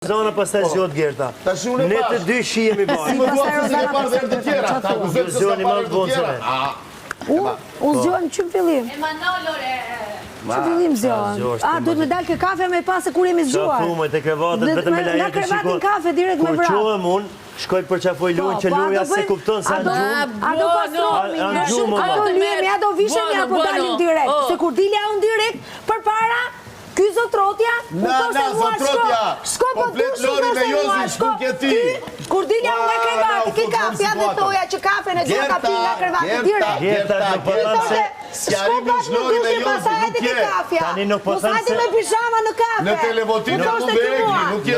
Rozana pastaj zgjohet Gerta. Ne të dy shihemi bashkë. Si më thua se s'ke parë dhe herë të tjera, ta akuzoj se s'ka parë herë të tjera. Unë u zgjohem që në fillim. E Manolo re. Që në fillim zgjohem. A, duhet me dalë ke kafja me pa se kur jemi zgjuar. Qa thu, te krevatet, vetëm me Nga krevati në kafe, direkt me vrap. Kur çohem unë, shkoj përqafoj Luin po, që po, Luja s'e kupton se në gjumë. A do pastrohemi, a do lyhemi, a do vishemi, apo dalim direkt. Se kur dilja unë direkt, përpara, Ky zotrotja, më thoshte mua shko, shko po dush më thoshte mua shko, ky, kur dilja unë nga krevati, ke kafja dhe thoja që kafen e dua ta pi nga krevati direkt, po ky thoshte, shko pak në dush e pastaj hajde ke kafja, mos hajde me pizhama në kafe, më thoshte ky mua, ky,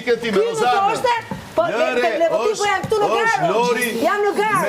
ky, ky më thoshte, po televotim po jam këtu në garë, jam në garë.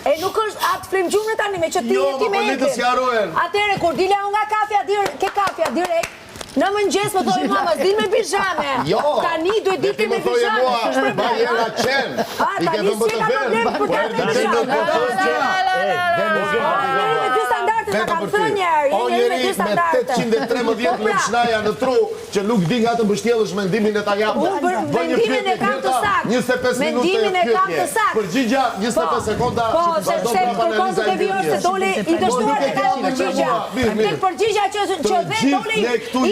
E nuk është, a të flemë gjumë ne tani, me që ti jo, je ti me po Eglin. Atëherë, kur dilja unë nga kafja, ke kafja direkt, në mëngjes më thoje mua, mos dil me pizhame. Jo, tani duhet dilte me pizhame. Ti më thoje mua, ba jera qen. A, tani s'ke ka problem për të me pizhame. Njeri me dy standarde, ta kam thënë njëherë, O njeri me dy njeri me standarde. 813 Po pra. lëçnaja në tru, që nuk di nga të mbështjellësh mendimin e ta japësh. Unë për mendimin e kam të saktë. 25 minuta Mendimin e kam të saktë. Përgjigja 25 po. sekonda po, që vazhdon prapë analiza e pyetjes. Se doli i po, dështuar tek ajo përgjigja. Tek përgjigja që që dhe doli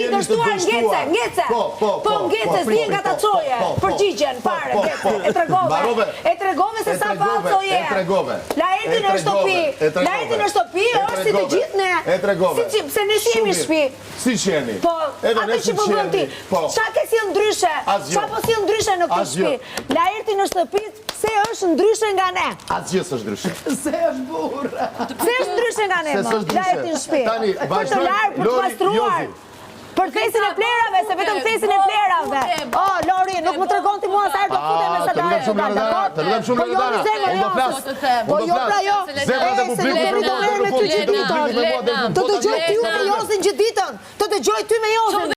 i dështuar ngece, ngece. Po, po, po ngece, s'di nga ta çoje. Përgjigjen fare, ngece. E tregove. E tregove se sa fallco je. E tregove. Laerti në shtëpi. Laerti në shtëpi është si të gjithë ne. E tregove. Si pse ne si jemi në shtëpi. Siç jeni. Po, Edhe atë ne që siç po bën ti. jeni. Po. Ça ke sjell ndryshe? Asgjë. Ça po sjell ndryshe në këtë Asgjë. shtëpi? Laerti në shtëpi pse është ndryshe nga ne? Asgjë s'është ndryshe. Se është burrë. Pse është ndryshe nga ne Se mo? s'është ndryshe. Laerti në shtëpi. Tani, Për të vazhdojmë, larë, për të Lori, pastruar. Jozi. Për thesin e plerave, se vetëm thesin e plerave. O, Lori, nuk më tregon ti mua sa herë do futem me sa Ah, të lutem shumë dalë, Loredana, dakord? të lutem shumë Po jo, Loredana. zemër, Unë do jo. flas. Po Unë do jo, flas. pra jo. Zemrat e E, se publikut nuk me rri mua do deri në me fund, ty të gjithë publikut me mua ditën. deri në fund. Të Po dëgjoj tani- ty me Jozin gjithë ditën. Të dëgjoj ty me Jozin.